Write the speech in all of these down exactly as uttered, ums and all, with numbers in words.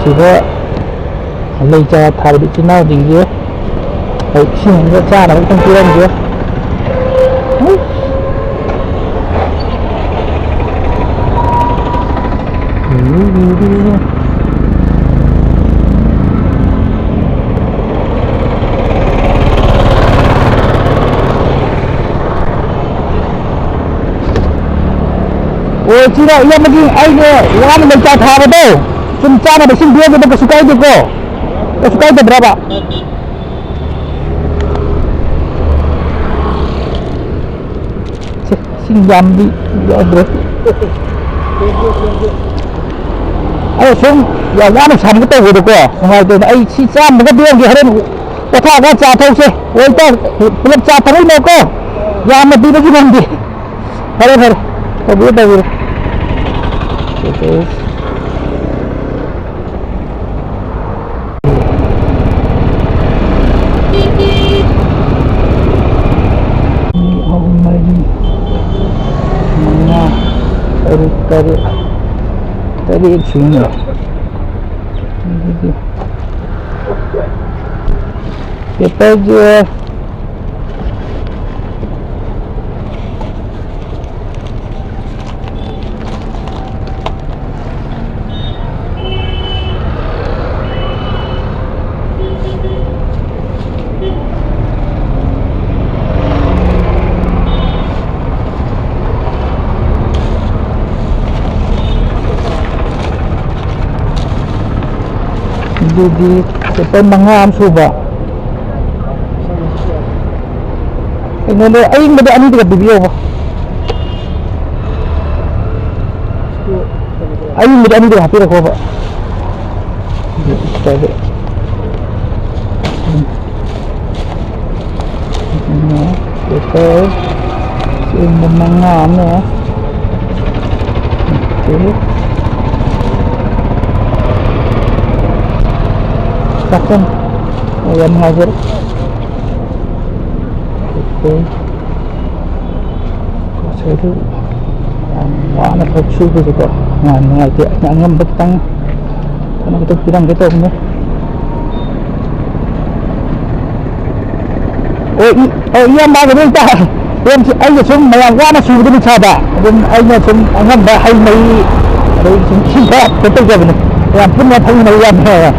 ꯁꯤꯗ ꯂꯩ ꯆꯥꯔ ꯊꯥꯔꯤꯕ ꯏꯆꯤꯟ ꯏꯅꯥꯎꯁꯤꯡꯁꯦ ꯑꯩ ꯏꯁꯤꯡ ꯑꯃꯒ ꯆꯥꯅꯕ ꯈꯤꯇꯪ ꯄꯤꯔꯝꯒꯦ꯫ ꯑꯣ, ꯏꯆꯤꯟ ꯏꯅꯥꯎ ꯏꯌꯥꯝꯕꯒꯤ ꯑꯩꯅ ꯋꯥꯅ ꯂꯩ ꯆꯥꯔ ꯊꯥꯕꯗꯣ ꯁꯨꯝ ꯆꯥꯅꯕ ꯏꯁꯤꯡ ꯄꯤꯔꯝꯕꯗꯣ ꯀꯩꯁꯨ ꯀꯥꯏꯗꯦꯀꯣ? ꯀꯩꯁꯨ ꯀꯥꯏꯗꯕ꯭ꯔꯕ? ꯁꯦ, ꯏꯁꯤꯡ ꯌꯥꯝꯗꯤ ꯌꯥꯎꯗ꯭ꯔꯦ꯫ ꯑꯩ ꯁꯨꯝ ꯌꯥꯝ ꯋꯥꯅ ꯁꯝꯒꯦ ꯇꯧꯕꯗꯀꯣ ꯅꯨꯡꯉꯥꯏꯇꯦꯅ꯫ ꯑꯩ ꯁꯤ ꯆꯥꯝꯃꯒ ꯄꯤꯔꯝꯒꯦ, ꯍꯣꯔꯦꯟ ꯄꯣꯊꯥꯔꯒ ꯆꯥ ꯊꯛꯁꯦ꯫ ꯋꯦꯜꯀꯝ꯫ ꯄꯨꯂꯞ ꯆꯥ ꯊꯛꯃꯤꯟꯅꯧꯀꯣ꯫ ꯌꯥꯝꯅ ꯄꯤꯕꯒꯤ ꯅꯝꯗꯦ꯫ ꯐꯔꯦ, ꯐꯔꯦ꯫ ꯇꯧꯕꯤꯔꯣ, ꯇꯧꯕꯤꯔꯣ꯫ ꯑꯅꯤ, ꯑꯍꯨꯝ, ꯃꯔꯤ, ꯃꯉꯥ, ꯇꯔꯨꯛ, ꯇꯔꯦꯠ, ꯇꯔꯦꯠ ꯁꯨꯏꯅꯦ꯫ ꯑꯗꯨꯗꯤ ꯄꯦꯄꯔꯁꯦ ꯑꯗꯨꯗꯤ ꯄꯦꯄꯔ ꯃꯉꯥ ꯑꯃ ꯁꯨꯕ꯫ ꯀꯩꯅꯣꯗ ꯑꯌꯤꯡꯕꯗ ꯑꯅꯤꯗꯨꯒ ꯄꯤꯕꯤꯌꯣꯕ꯫ ꯑꯌꯤꯡꯕꯗ ꯑꯅꯤꯗꯨꯒ ꯍꯥꯞꯄꯤꯔꯛꯈꯣꯕ꯫ ꯎꯝ꯫ ꯄꯦꯄꯔ ꯁꯤꯒꯨꯝꯕ ꯃꯉꯥ ꯑꯃ꯫ ꯑꯣꯀꯦ꯫ ꯆꯥꯛꯈꯨꯝ꯫ ꯑꯣ, ꯌꯥꯝ ꯅꯨꯡꯉꯥꯏꯖꯔꯦ꯫ ꯑꯣꯀꯦ꯫ ꯉꯁꯥꯏꯗꯨ ꯌꯥꯝ ꯋꯥꯅ ꯊꯕꯛ ꯁꯨꯕꯁꯦꯀꯣ ꯌꯥꯝ ꯅꯨꯡꯉꯥꯏꯇꯦ꯫ ꯑꯩꯅ ꯑꯉꯝꯕ ꯈꯤꯇꯪ ꯀꯩꯅꯣꯝꯇ ꯄꯤꯔꯝꯒꯦ ꯇꯧꯕꯅꯦ꯫ ꯑꯣ, ꯏ-, ꯑꯣ, ꯏꯌꯥꯝꯕꯒꯤꯗꯣ ꯑꯝꯇ, ꯏꯌꯥꯝꯕꯁꯤ, ꯑꯩꯒ ꯁꯨꯝ ꯃꯌꯥꯝ ꯋꯥꯅ ꯁꯨꯕꯗꯣ ꯅꯨꯡꯁꯥꯗ, ꯑꯗꯨꯝ ꯑꯩꯅ ꯁꯨꯝ ꯑꯉꯝꯕ ꯍꯩ ꯃꯍꯤ, ꯑꯗꯩ ꯁꯨꯝ ꯏꯁꯤꯡ ꯈꯔ ꯀꯩꯅꯣ ꯇꯧꯖꯕꯅꯦ꯫ ꯃꯌꯥꯝ ꯄꯨꯟꯅ ꯊꯛꯃꯤꯟꯅꯕ ꯌꯥꯝ ꯅꯨꯡꯉꯥꯏꯕ꯫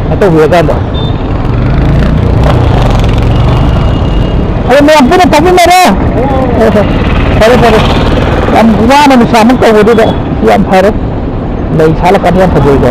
ꯀꯩꯅꯣ ꯇꯧꯕꯤꯔꯀꯥꯟꯗ꯫ ꯑꯗꯣ ꯃꯌꯥꯝ ꯄꯨꯟꯅ ꯊꯛꯃꯤꯟꯅꯔꯦ꯫ ꯐꯔꯦ, ꯐꯔꯦ꯫ ꯌꯥꯝ ꯋꯥꯅ ꯅꯨꯡꯁꯥꯃꯨꯛ ꯇꯧꯕꯗꯨꯗ ꯌꯥꯝ ꯐꯔꯦ꯫ ꯂꯩ ꯁꯥꯠꯂꯀꯥꯟꯗ ꯌꯥꯝ ꯐꯖꯩꯀꯣ꯫